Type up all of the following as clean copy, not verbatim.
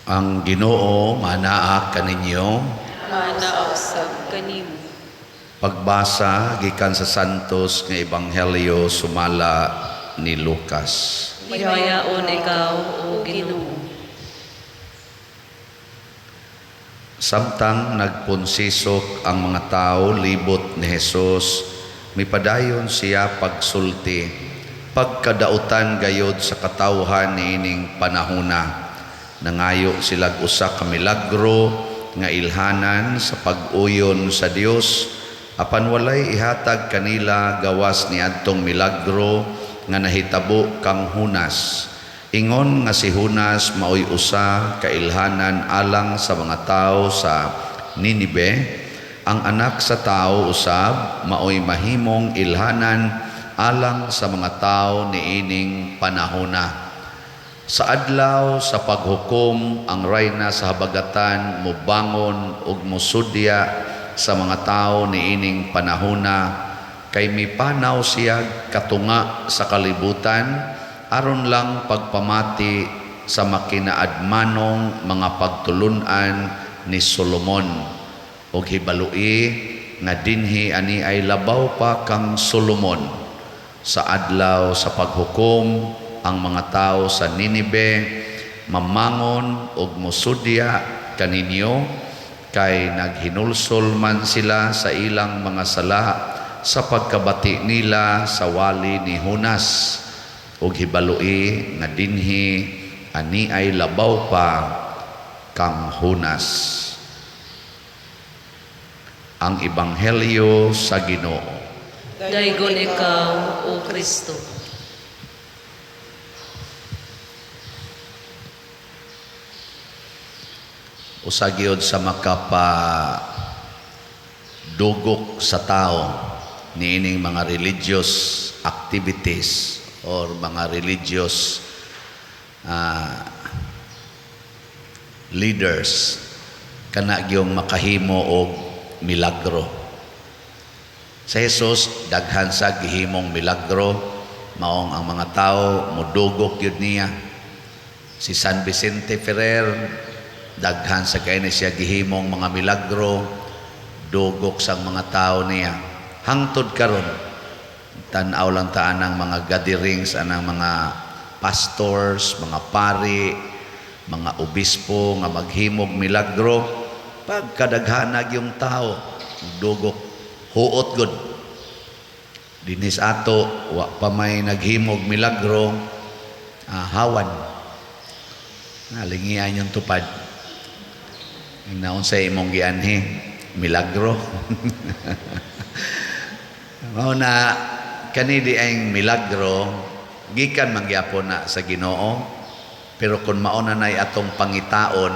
Ang Ginoo manaa kaninyo. Manaa usab kanimo. Pagbasa gikan sa Santos nga Ebanghelyo sumala ni Lucas. Himayaon ikaw, O Ginoo. Samtang nagpunsisok ang mga tao libot ni Jesus, mipadayon siya pagsulti, pagkadautan gayod sa katawhan niining panahona. Nangayo silag usa ka milagro nga ilhanan sa pag-uyon sa Dios, apan walay ihatag kanila gawas niadtong milagro nga nahitabo kang Junas. Ingon nga si Junas maoy usa ka ilhanan alang sa mga tawo sa Ninibe, ang Anak sa Tawo usab maoy mahimong ilhanan alang sa mga tawo niining panahona. Sa adlaw sa paghukom ang rayna sa habagatan mobangon ug mosudya sa mga tawo niining panahona, kay mipanaw siya katunga sa kalibutan aron lang pagpamati sa makinaadmanong mga pagtulun-an ni Solomon. Ug hibaloi nga dinhi ani ay labaw pa kang Solomon. Sa adlaw sa paghukom ang mga tawo sa Ninibe mamangon og mosudya kaninyo, kay naghinulsol man sila sa ilang mga sala sa pagkabati nila sa wali ni Junas. Ug hibaloi nga dinhi ani ay labaw pa kang Junas. Ang Ebanghelyo sa Ginoo. Daygon ikaw, O Kristo. Usa gyud sa makapadugok sa tao niining mga religious activities or mga religious leaders kana gyung makahimo og milagro. Sa Jesus daghan sa gihimong milagro, maong ang mga tao modugok gyud niya. Si San Vicente Ferrer daghan sa kay ni siya gihimong mga milagro, dugok sang mga tao niya. Hangtod karon tan-aw lang ta anang mga gatherings anang mga pastors, mga pari, mga obispo nga maghimog milagro, pagkadaghanag yung tao dugok, huot gud. Dinis ato wa pa may naghimog milagro, hawan. Nalingian yung tupad. Naon sa imong gianhi milagro. Mao na kani di ang milagro gikan man gyapon na sa Ginoo, pero kun mao na nay atong pangitaon,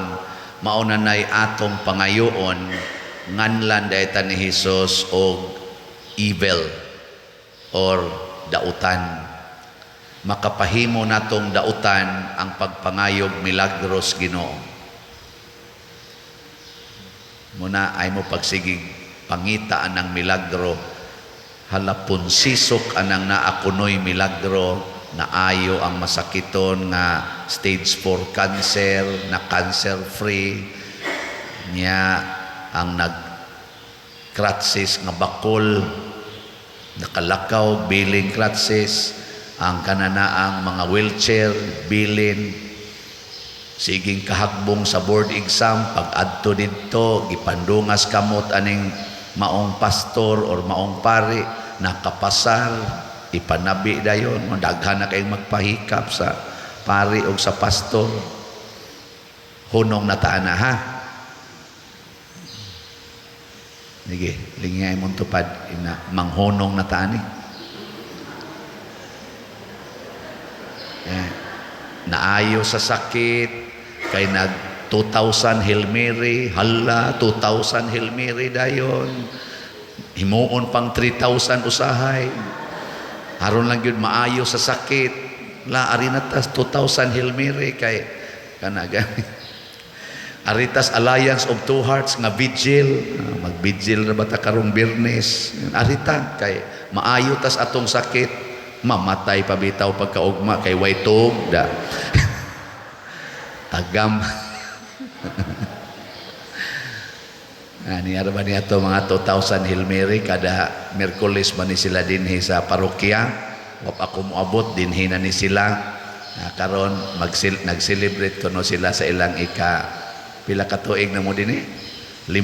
mao na nay atong pangayoon, nganlan dayta ni Hesus og evil or dautan. Makapahimo natong dautan ang pagpangayog milagros Ginoo. Muna ay mo pagsigig pangita anang milagro, halapon sisok anang naakunoy milagro, naayo ang masakiton nga stage 4 cancer, na cancer free niya, ang nag crutches nga bakol nakalakaw biling crutches, ang kananaang mga wheelchair bilin, siging kahagbong sa board exam pag adto didto gipandungas kamot aning maong pastor or maong pari, nakapasar, ipanabi dayon, daghan na kayong magpahikap sa pari o sa pastor. Hunong na taan na, ha? Sige, lingay mong tupad, ina, manghunong na taan eh. Naayo sa sakit, kay nag 2,000 Hail Mary, hala, 2,000 Hail Mary dayon. Himuon pang 3,000 usahay. Aron lang yun maayo sa sakit. La, ari na tas 2,000 Hail Mary kay kana gani. Aritas Alliance of Two Hearts nga vigil, mag-vigil na ba ta karong Biyernes? Arita kay maayo tas atong sakit, mamatay pa bitaw pagkaugma kay way tuog da. Tagam. Ani ara ba niya to mga 2,000 Hail Mary kada Miyerkules ba ni sila dinhi sa parokya. Wa pa ako moabot, dinhi na ni sila. Karon nag-celebrate kuno sila sa ilang ika pila ka tuig na mo dinhi? 5?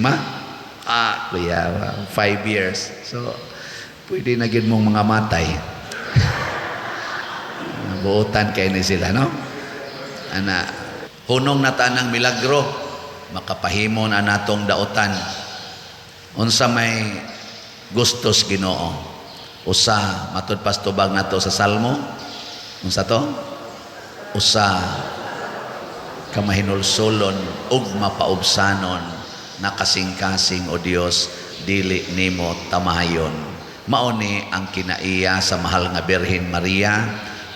Kuya, 5 years. So pwede na gyud mong mga matay. Buotan kay ni sila, no? Ana, hunong na tanang milagro, makapahimo na natong daotan. Unsa may gustos Ginoo? Usa, matud pas tubag nato sa Salmo. Unsa to? Usa ka mahinulsolon ug mapaubsanon na kasing-kasing, o Dios, dili nimo tamahayon. Mao ni ang kinaiya sa mahal nga Birhen Maria,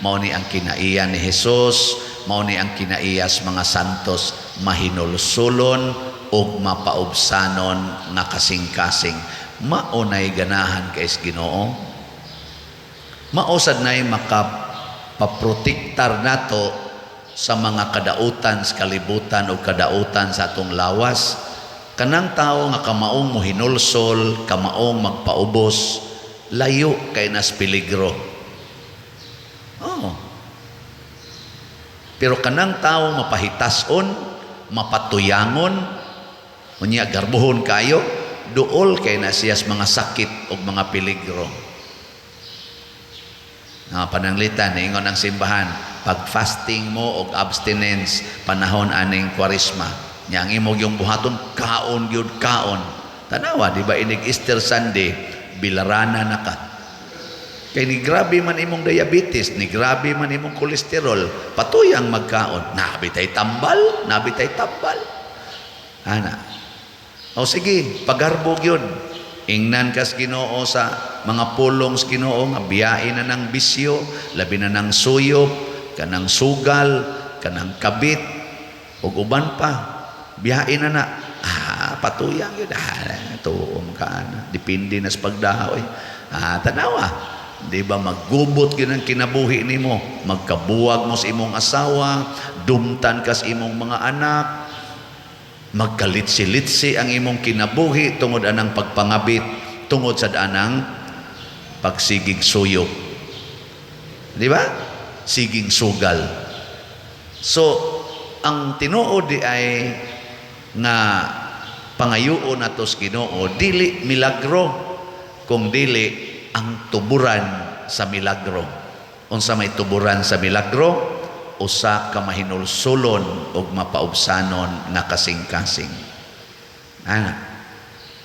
mao ni ang kinaiya ni Jesus, mao ni ang kinaiya sa mga santos, mahinulsolon ug mapaubsanon nga kasing-kasing. Mao nay ganahan kay Ginoo. Mao sad nay makapaprotektar nato sa mga kadautan sa kalibutan o kadautan sa atong lawas. Kanang tao nga kamaong mohinulsol, kamaong magpaubos, layo kay nas peligro. Oh. Pero kanang tao mapahitason, mapatuyangon, unya garbohon kayo, duol kay na siya sa mga sakit o mga peligro. Nga pananglitan, niingon ang simbahan, pag fasting mo og abstinence panahon aning Kwaresma, nya ang imo yung buhaton kaon gyud kaon. Tanawa, di ba, inig Easter Sunday, bilarana na ka. Kay ni grabe man imong diabetes, ni grabe man imong kolesterol, patuyang magkaon. Nabi tay tambal, nabi tay tambal. Ana. O sige, pagarbo gyud. Ingnan kas Ginoo sa mga pulong sa Ginoo nga biyain na ng bisyo, labi na ng suyop, kanang sugal, kanang kabit, ug uban pa. Biyain na na. Patuyang yun. Tuom ka na. Depende na sa pagdaw eh. Tanawa. Di ba maggubot yun ang kinabuhi nimo? Magkabuwag mo sa imong asawa, dumtan ka sa imong mga anak, magkalitsi-litsi ang imong kinabuhi tungod anang pagpangabit, tungod sa anang pagsigig suyop. Di ba? Siging sugal. So, ang tinuod di ay nga pangayuon nato sa Ginoo dili milagro kung dili ang tuburan sa milagro. Unsa may tuburan sa milagro? Usa ka mahinulsulon ug mapaubsanon nga kasing-kasing.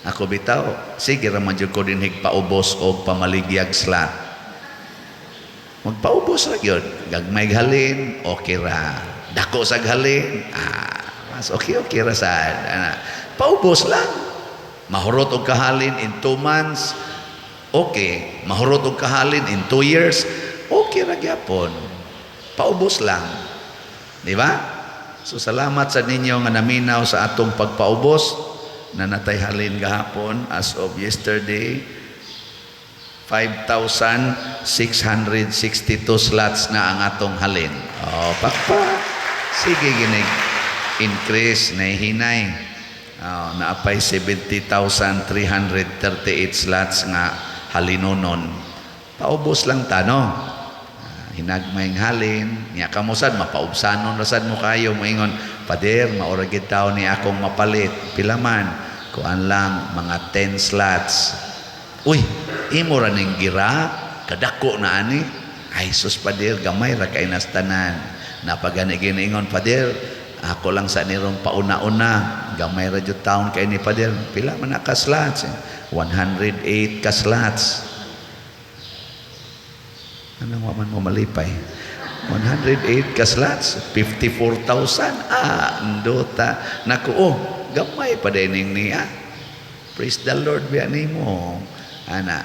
Ako bitaw, sige ra man jud ko dinhig paubos og pamaligyag slot. Magpaubos ra gyud. Gagmay halin, okay ra. Dako sa halin, mas okay okay ra sad. Ana, paubos lang. Mahurot og kahalin in 2 months, okay. Mahurot og kahalin in 2 years, okay ra gyapon. Paubos lang. Di ba? So salamat sa ninyo nga naminaw sa atong pagpaubos na natay halin gahapon. As of yesterday, 5,662 slots na ang atong halin. Oh, pakpa. Sige ginig increase na hinay. Oh, naapay 70,338 slots nga halinonon. Paubos lang ta, no? Hinagmayng halin, nya kamo sad mapaubsanon ra sad mo kayo, moingon, "Pader, maura gid taw ni akong mapalit." "Pila man?" "Kuan lang, mga 10 slots." "Uy, imo ra ning gira, kadako na ani." "Ay sus, pader, gamay ra kay nas tanan." Napagani giniingon, "Pader, ako lang sa nirong pauna-una, gamay ra jud taon kay ni, pader." "Pila man na ka slots?" "108 ka slots." Ano wa man mo malipay? 108 ka slots, 54,000. Ndota. Naku, oh, gamay pa din niya. Praise the Lord biya nimo. Ana,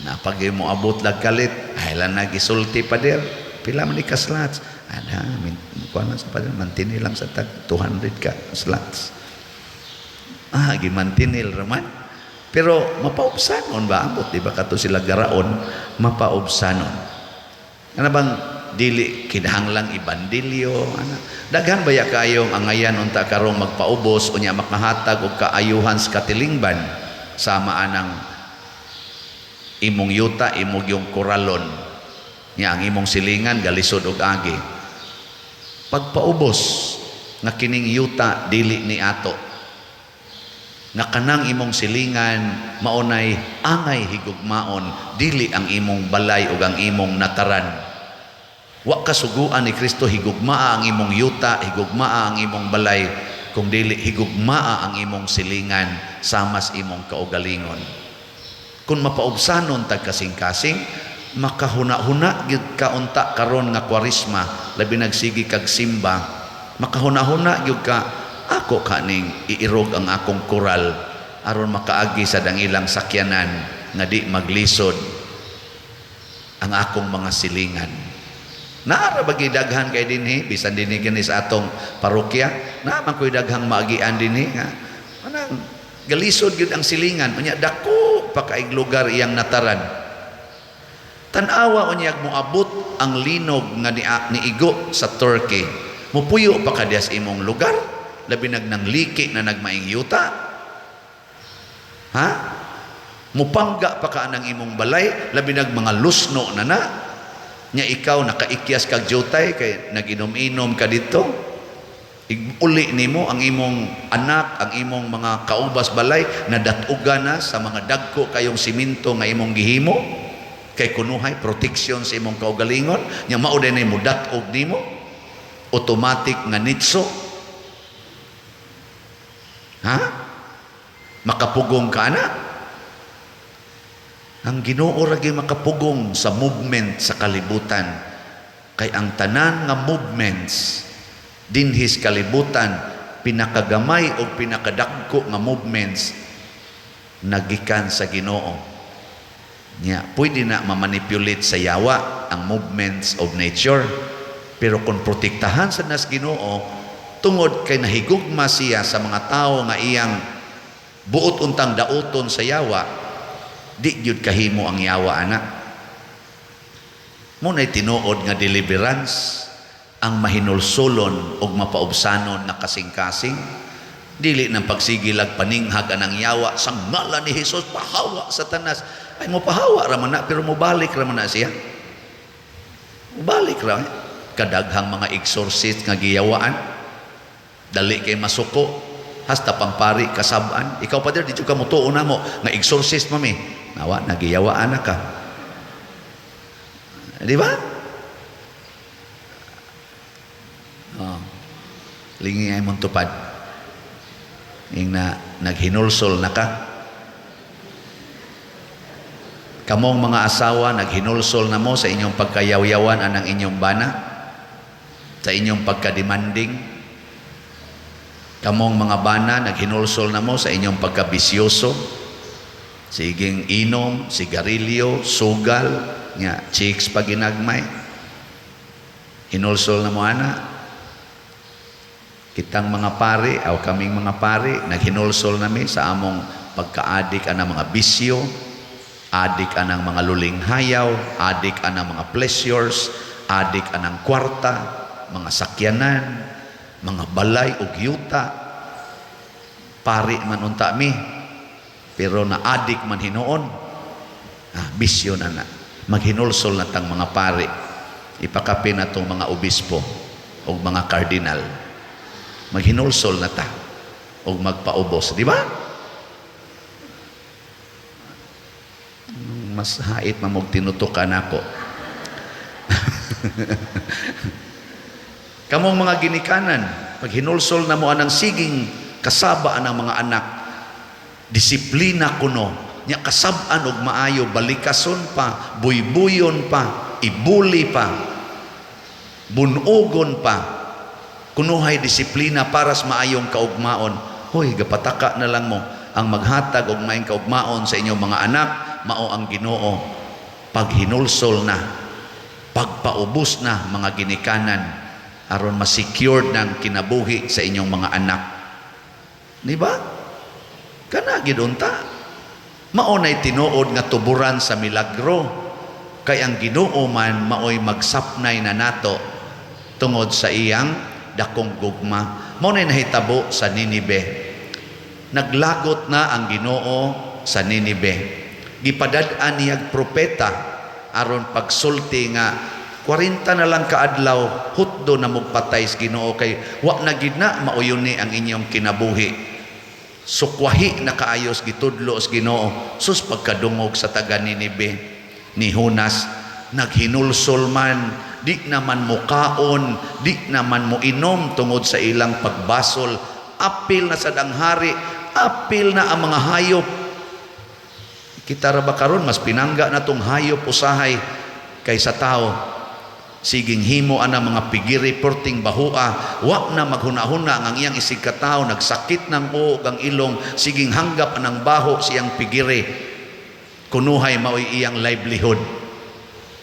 napagay mo abot lag kalit. Ay lang nagisulti, "Pader. Pila man ni ka slots?" "Ana, min, kuan lang sa pader, mantinil lang sa tag 200 ka slots." Gimantinil raman. Pero mapaubsanon ba ambot, di ba, kato sila garaon, mapaubsanon. Ano bang Dili kinahanglang ibandilyo ana. Daghan baya kayong angayan unta karong magpaubos, unya makahatag og kaayuhan sa katilingban, sama anang imong yuta, imong yung koralon nya, ang imong silingan galisod og agi. Pagpaubos nga kining yuta dili ni ato, nga kanang imong silingan maunay angay higugmaon, dili ang imong balay ug ang imong nataran. Wa kasuguan ni Kristo higugmaa ang imong yuta, higugmaa ang imong balay, kung dili higugmaa ang imong silingan samas imong kaugalingon. Kung mapaubsanon tag kasing-kasing, makahuna-huna gyud ka unta karon nga Kwaresma, labi nagsigi kag simba, makahuna-huna gyud ka, ako kaning iirog ang akong koral aron makaagi sa dangilang sakyanan nga di maglisod ang akong mga silingan. Naara bagi daghan kay dinhi, bisan dinhi kini sa atong parokya, naa man ko'y daghang maagian dinhi nga anang galisod gyud ang silingan, unya dako pa kaig lugar iyang nataran. Tan-awa unyag moabot ang linog nga niigo sa Turkey. Mupuyo pa ka diya sa imong lugar, labi nag nang liki na nagmaing yuta. Ha? Mupangga pa ka ng imong balay, labi nag mga lusno na na. Nya ikaw nakaikyas kag jutay kay naginom-inom ka dito. Uli nimo ang imong anak, ang imong mga kaubas balay nadatugan na sa mga dagko kayong simento nga imong gihimo kay kunuhay protection sa imong kaugalingon. Nya mao din mo dat-og nimo automatic nga nitso. Ha, makapugong ka na. Ang Ginoo ra gyud makapugong sa movement sa kalibutan, kay ang tanan nga movements dinhi sa kalibutan, pinakagamay o pinakadagko nga movements, nagikan sa Ginoo. Nya pwede na mamanipulate sa yawa ang movements of nature, pero kung protektahan sa nas Ginoo, tungod kay nahigugma siya sa mga tao nga iyang buot untang dauton sa yawa, di gyud kahimo ang yawa ana. Mo nay tinuod nga deliverance ang mahinulsulon ug mapaubsanon na kasing-kasing, dili nang pagsigilag paninghag anang yawa sa ngalan ni Hesus, pahawa Satanas. Ay, mo pahawa ra man na, pero mobalik ra man na siya, mobalik ra. Kadaghang mga exorcist nga giyawaan, dali kay masuko, hasta pangpari kasab-an. Ikaw pa, di ka mutuo na mo nga exorcist mami, nawa nagiyawaan na ka, di ba? Oh. Lingi ay mong tupad. Ing na naghinulsol na ka. Kamong mga asawa, naghinulsol na mo sa inyong pagkayawyawan anang inyong bana, sa inyong pagkademanding. Kamong mga bana, naghinulsol na mo sa inyong pagkabisyoso. Siging inom, sigarilyo, sugal, nga chicks pa ginagmay. Hinulsol na mo ana. Kitang mga pari, o kaming mga pari, naghinulsol nami sa among pagkaadik anang mga bisyo, adik anang mga lulinghayaw, adik anang mga pleasures, adik anang kwarta, mga sakyanan, mga balay ug yuta. Pari man unta mi, pero naadik man hinuon. Ah, bisyo na na. Maghinulsol na tang mga pari. Ipakapin na tong mga obispo o mga kardinal. Maghinulsol na ta o magpaubos, di ba? Mas hait mamog tinutukan ako. Kamong mga ginikanan, pag hinulsol na mo anang siging kasaba anang mga anak, disiplina kuno, nya kasab-an og maayo, balikason pa, buybuyon pa, ibuli pa, bunugon pa, kunuhay disiplina para sa maayong kaugmaon. Hoy, gapataka na lang mo ang maghatag og maayong kaugmaon sa inyong mga anak, mao ang Ginoo. Pag hinulsol na, pagpaubos na mga ginikanan, aron ma-secured ng kinabuhi sa inyong mga anak. Di ba? Kana gid unta. Mao nay tinuod nga tuburan sa milagro. Kay ang Ginoo man maoy magsapnay na nato tungod sa iyang dakong gugma. Mao na nahitabo sa Ninibe. Naglagot na ang Ginoo sa Ninibe. Gipadad-an niyag propeta aron pagsulti nga 40 na lang kaadlaw, hutdo na mugpatay sa Ginoo kay wa na gid na mauyon ni ang inyong kinabuhi. Sukwahi na kaayos gitudlo sa Ginoo. Sus, pagkadungog sa taga Ninibe ni Jonas, naghinulsol man, di naman mukaon, di naman mo inom tungod sa ilang pagbasol. Apil na sad ang hari, apil na ang mga hayop. Kita ra ba karon, mas pinangga na tong hayop usahay kaysa tao. Siging himo ana mga pigiri, perting bahua, wa na maghuna-huna ang iyang isig katao, nagsakit ng uog ang ilong, siging hanggap anang baho siyang pigiri. Kunuhay maoy iyang livelihood.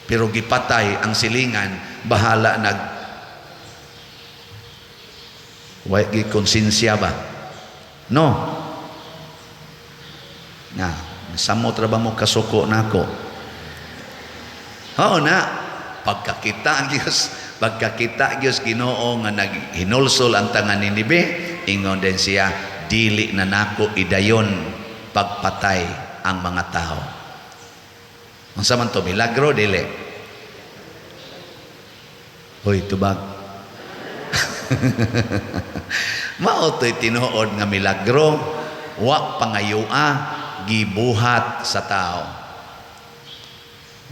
Pero gipatay ang silingan, bahala nag wa gi konsensya ba? No. Na, samot ra ba mo kasuko nako? Oo na, pagkakita Diyos Ginoo nga naghinulsol ang taga Ninibe, ingon din siya, "Dili na nako idayon pagpatay ang mga tao." Unsa man to, milagro dili? Hoy, tubag. Mao to'y tinuod nga milagro, wa pangayua, gibuhat sa tao.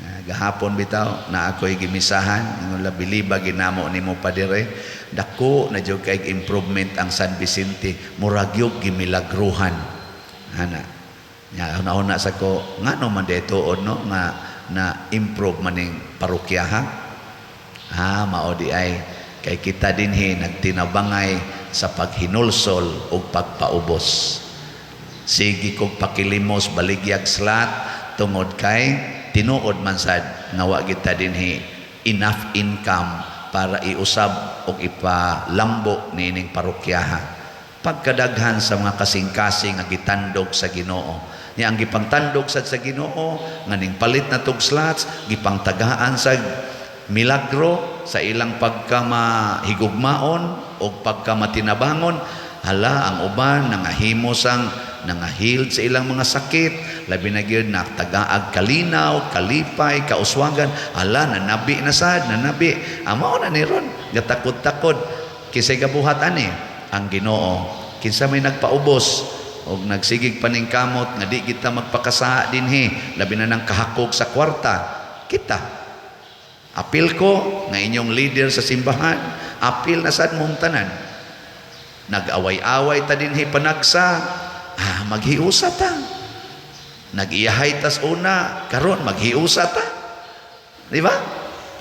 Ah, gahapon bitaw na ako'y gimisahan, ingon la biliba ginamo nimo padire, dako na jud kay improvement ang San Vicente, murag yug gimilagruhan ana. Nya una-una sa ko, ngano man di tuod no nga na improve maning parokya, ha? Ha, mao di ay kay kita dinhi nagtinabangay sa paghinulsol ug pagpaubos. Sige kog pakilimos, baligyag slot, tungod kay tinuod man sad nga wa kita dinhi enough income para iusab og ipalambo niining parokyaha. Pagkadaghan sa mga kasing-kasing nga gitandog sa Ginoo. Nya ang gipangtandog sad sa Ginoo nga ning palit na tog slots, gipangtagaan sa milagro sa ilang pagkamahigugmaon o pagkamatinabangon. Hala, ang uban nangahimo sang nangahiled sa ilang mga sakit, labi na gyud natagaag kalinaw, kalipay, kauswagan. Hala, nanabi na sad, nanabi. Mao na ni ron gatakod-takod, kinsay gabuhat ani? Ang Ginoo. Kinsa may nagpaubos og nagsigig paningkamot nga di kita magpakasaha dinhi, labi na ng kahakog sa kwarta? Kita. Apil ko nga inyong leader sa simbahan, apil na sad mong tanan. Nag-away-away ta dinhi panagsa, ah, maghiusa ta. Nag-iyahay tas una, karon maghiusa ta. Di ba?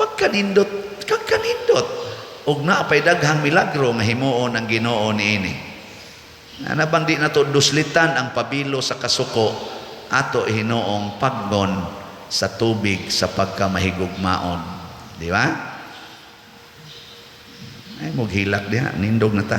Pagkanindot, kagkanindot. Ug naa pay daghang milagro nga himuon ang Ginoo niini. Ana bang di nato duslitan ang pabilo sa kasuko, ato hinuong paggon sa tubig sa pagkamahigugmaon. Di ba? Ay, mughilak diha, nindog na ta.